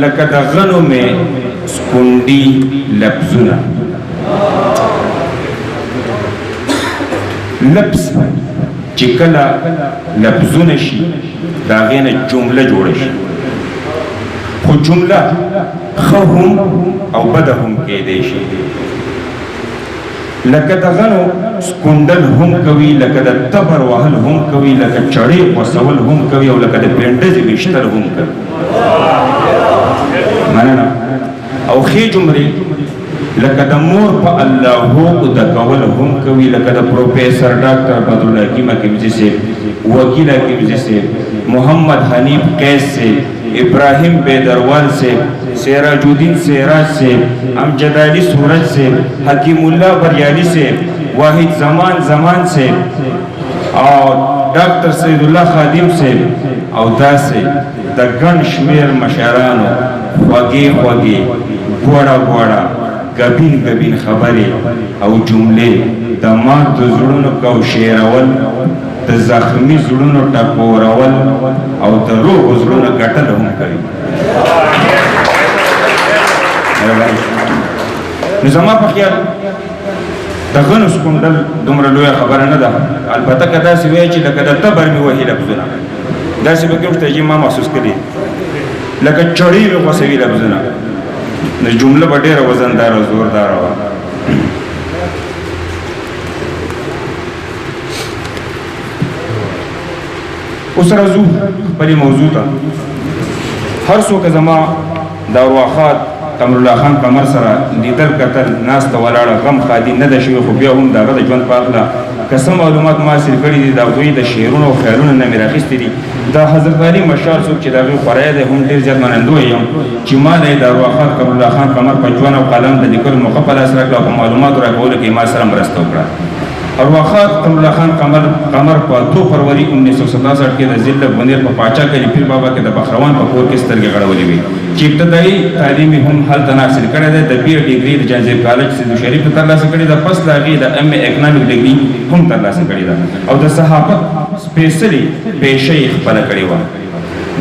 لکه د غنو مې سکونډي لفظونه. لفظ چې کله لفظونه شي د هغې نه جمله جوړه شي، خو جمله ښه هم او بده هم کیدای شي. لکه د غنو سکونډل هم کوي، لکه د تبر وهل هم کوي، لکه چړې خوسول هم کوي، او لکه د پنډزې ویشتل هم کوي. مننه. او ښې جملې لکه د مور په الله هو د کول هم کوي، لکه د پروفیسر ډاکټر بدرالحکیم حکیمزي صاحب، وکیل حکیمزي صاحب، محمد حنیف قیس صاحب، ابراهیم بیدروال صاحب، سراج الدین سراج صاحب، امجد علي سورج صاحب، حکیم الله بریالي صاحب، واحد زمان زمان صاحب، او ډاکټر سید الله خادم صاحب، او داسې د ګڼ شمېر مشرانو خوږې خوږې، ګوړه ګوړه، ګبین ګبین خبرې او جملې د ماتو زړونو کوشیرول، د زخمی زړونو ټکورول او د روغو زړونو ګټل هم کوي. نو زما په خیال د غنو سکونډل دومره لویه خبره نه ده. البته که داسې وایي چې لکه د تبر مې وهي لفظونه، داسې به کوم چې ما محسوس کړي لکه چړې مې خوسوي لفظونه، نو جمله به ډېره وزنداره او زورداره وه. اوس راځو خپلې موضوع ته. هر څوک زما د ارواښاد قمرالله خان قمر سره لیدل کتل، ناسته ولاړه، غم ښادي نه ده شوې، خو بیا هم د هغه د ژوند په هکله که څه معلومات ما حاصل کړي دي، د هغوی د شعرونو او خیالونو نه مې راخیستي دي. د حضرت علي مشال څوک چې د هغوی خوری دی، هم ډېر زیات منندوی یم چې ما له یې د ارواښاد قمرالله خان قمر په ژوند او قلم د لیکلو موقع په لاس راکړه او په معلوماتو راکولو کې ما سره مرسته وکړه. ارواښاد قمرالله خان قمر په 2 فروری 1967 کې د ضلع بونیر په پاچا کلي پیر بابا کې د بخروان په کور کې سترګې غړولې وې چې ابتدایي تعلیم یې هم هلته نه حاصل کړی دی. د بي اې ډګري د جانزیب کالج سیدو شریف نه ترلاسه کړې ده. پس له هغې د ایم اې اکنامک ډګري هم ترلاسه کړې ده او د صحافت سپېڅلې پیشه یې خپله کړې وه.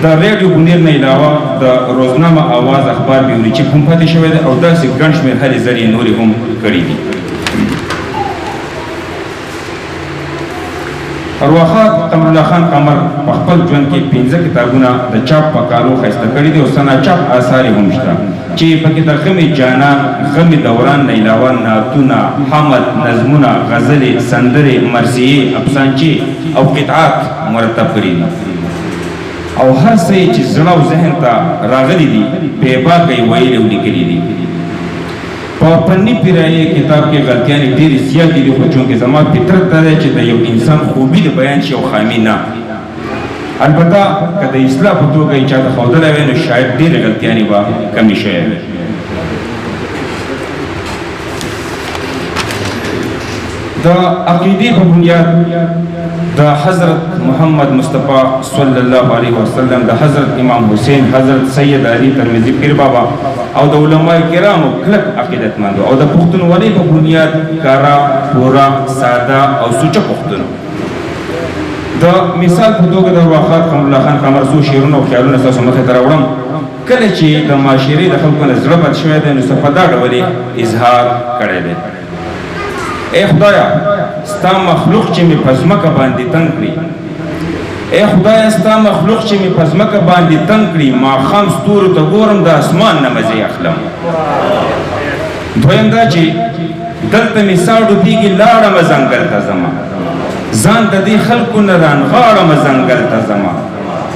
د ریډیو بونیر نه علاوه د روزنامه اواز اخبار بیوري چیف هم پاتې شوی دی او داسې ګڼ شمېر هلې ځلې یې نورې هم کړې دي. ارواښاد قمرالله خان قمر په خپل ژوند کې 5 کتابونه د چاپ په کالو ښایسته کړي دي او څه ناچاپ آثار یې هم شته چې پکې د غمې جانان، غمې دوران نه علاوه نعتونه، حمد، نظمونه، غزلې، سندرې، مرثیې، افسانچې او قطعات مرتب کړي دي او هر څه یې چې زړه او ذهن ته راغلي دي بې باکه یې ویلي او لیکلي دي. په فني پیرایې کتاب کې غلطیانې ډېرې زیاتې دي، خو چونکې زما فطرت دا دی چې د یو انسان خوبي د بیان شي او خامي نه، البته که د اصلاح په توګه یې چاته ښودلی وای نو شاید ډېرې غلطیانې به کمې شوې وای. د عقیدې په بنیاد د حضرت محمد مصطفی صلی الله علیه وسلم، د حضرت امام حسین، حضرت سید علي ترمذي پیر بابا او د علماء کرامو کلک عقیدتمند او د پښتونولۍ په بنیاد کره، پوره، ساده او سوچه پښتون. د مثال په توګه د ارواښاد قمرالله خان قمر څو شعرونه او خیالونه ستاسو مخې ته راوړم. کله چې د معاشرې د خلکو نه زړه بد شوی دی نو څه په دا ډول یې اظهار کړی دی. ای خدایا ستا مخلوق چې مې په ځمکه باندې تنګ کړي، ای خدایا ستا مخلوق چې مې په ځمکه باندې تنګ کړي، ماښام ستورو ته ګورم د اسمان نه مزې اخلم. دویم دا چې دلته مې ساه ډوبېږي لاړمه ځنګل ته ځمه، ځان د دې خلکو نه رانغاړمه ځنګل ته ځمه،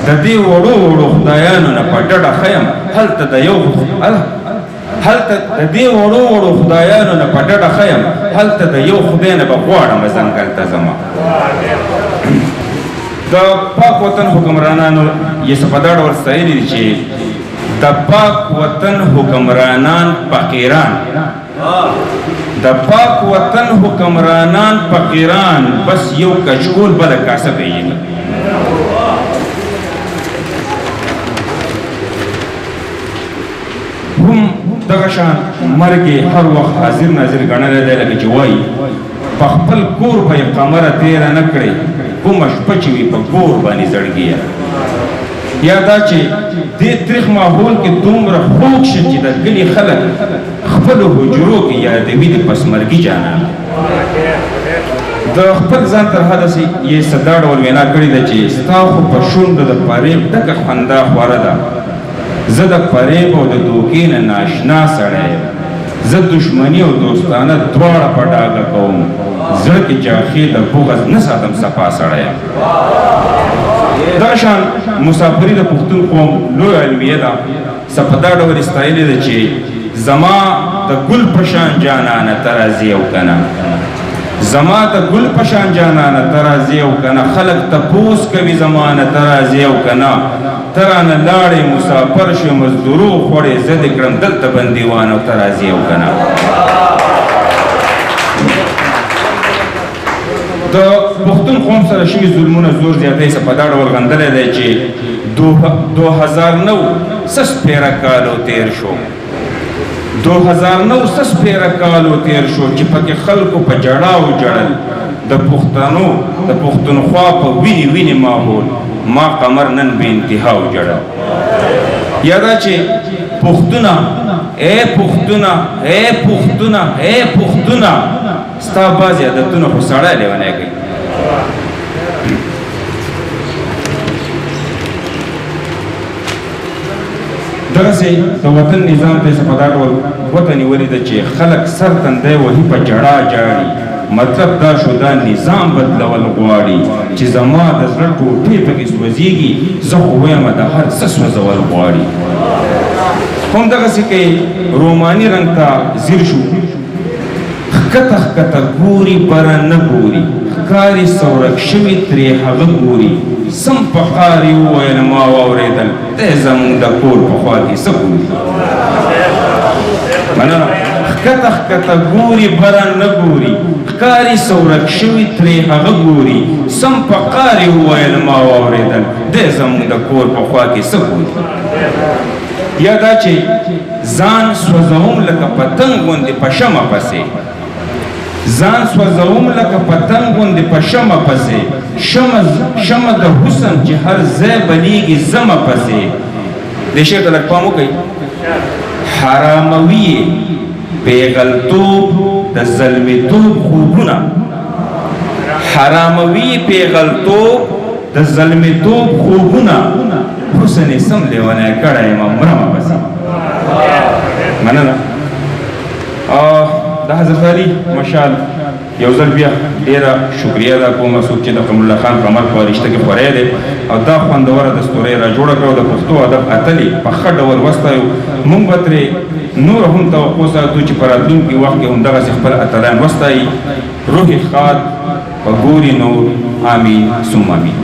د دې وړو وړو خدایانو نه په ډډه ښه یم، هلته د یو هلته د دې وړو وړو خدایانو نه په ډډه ښه یم، هلته د یو خدای نه به غواړم ځنګل ته ځمه. د پاک وطن حکمرانانو یې څه په دا ډول ستایلي دي چې د پاک وطن حکمرانان فقیران، د پاک وطن حکمرانان فقیران بس یو کچکول بله کاسه پیژني. هم دغه شان مرګ یې هر وخت حاضر ناظر ګڼلی دی، لکه چې وایي په خپل کور به یې قمره تېره نه کړې، کومه شپه چې وي په ګور باندې زړګیه. یا دا چې دې تریخ ماحول کې دومره خوږ شي چې د کلي خلک خپلو حجرو کې یادوي د پسمرګي جانان. د خپل ځان تر حده یې څه دا ډول وینا کړې ده چې ستا خو په شونډو د فریب ډکه خندا خوره ده، زه د فریب او د دوکې نه ناشنا سړی یم، زه دښمني او دوستانه دواړه په ډاګه کوم، زړه کې چاخې د بغض نه ساتم، صفا سړی یم. دغه شان مسافري د پښتون قوم لویه علمیه ده، څه په دا ډول یې ستایلې ده چې زما د ګل په شان جانانه ته راځې او که نه، زما د ګل په شان جانانه ته راځې او که نه، خلک تپوس کوي زما نه ته راځې او که نه، ته رانه لاړې مسافر شوې مزدورو خوړې، زه دې کړم دلته بندیوان او ته راځې او که نه. د پښتون قوم سره شوي ظلمونه زور زیاتی څه په دا ډول غندلی دی چې 2009 څه سپېره کالو تېر شو، 2009 څه سپېره کالو تېر شو چې پکې خلکو په جړا وجړل، د پښتنو د پښتونخوا په وینې وینې ماحول ما قمر نن بې انتها وجړل. یا دا چې پښتونه اے پښتونه اے پښتونه اے پښتونه ستا بعضې عادتونه خو سړی لیونی کوي. دغسې د وطن نظام ته یې څه په دا ډول ګوته نیولې ده چې خلک سر تندی وهي په ژړا ژاړي، مطلب دا شو دا نظام بدلول غواړي چې زما د زړه ټوټې پکې سوځېږي، زه خو وایم د هر څه سوځول غواړي. هم دغسې که روماني رنګ ته ځیر شو، ښکته ښکته ګوري بره نه ګوري، ښکاري څورک شوي ترې هغه ګوري، سم په قار یې وویل ما واورېدل دی زموږ د کور په خوا کې څه ګوري. مننه. ښکته ښکته ګوري بره نه ګوري، ښکاري څورک شوي ترې هغه ګوري، سم په قار یې وویل ما واورېدل دی زموږ د کور په خوا کې څه ګوري. یا دا چې ځان سوځوم لکه پتنګ غوندې په شمع پسې، ځان سوځوم لکه پتنګ غوندې په شمع پسې، شمع د حسن چې هر ځای بلیږي زمه پسې. دې شعر ته لږ پام وکړئ. حراموي یې پیغلتوب د زلمیتوب خوبونه، حراموي یې پیغلتوب د زلمیتوب خوبونه، حسن یې سم لیونی کړی یم مرمه پسې. مننه. د حضرت علي مشال یو ځل بیا ډېره شکریه ادا کوم څوک چې د قمرالله خان قمر په رشته کې خوری دی او دا خوندوره دستوره یې را جوړه کړه او د پښتو ادب اتل یې په ښه ډول وستایو. موږ به ترې نور هم توقع ساتو چې په راتلونکي وخت کې هم دغسې خپل اتلان وستایي. روح یې ښاد په ګوري نور. آمین ثم آمین.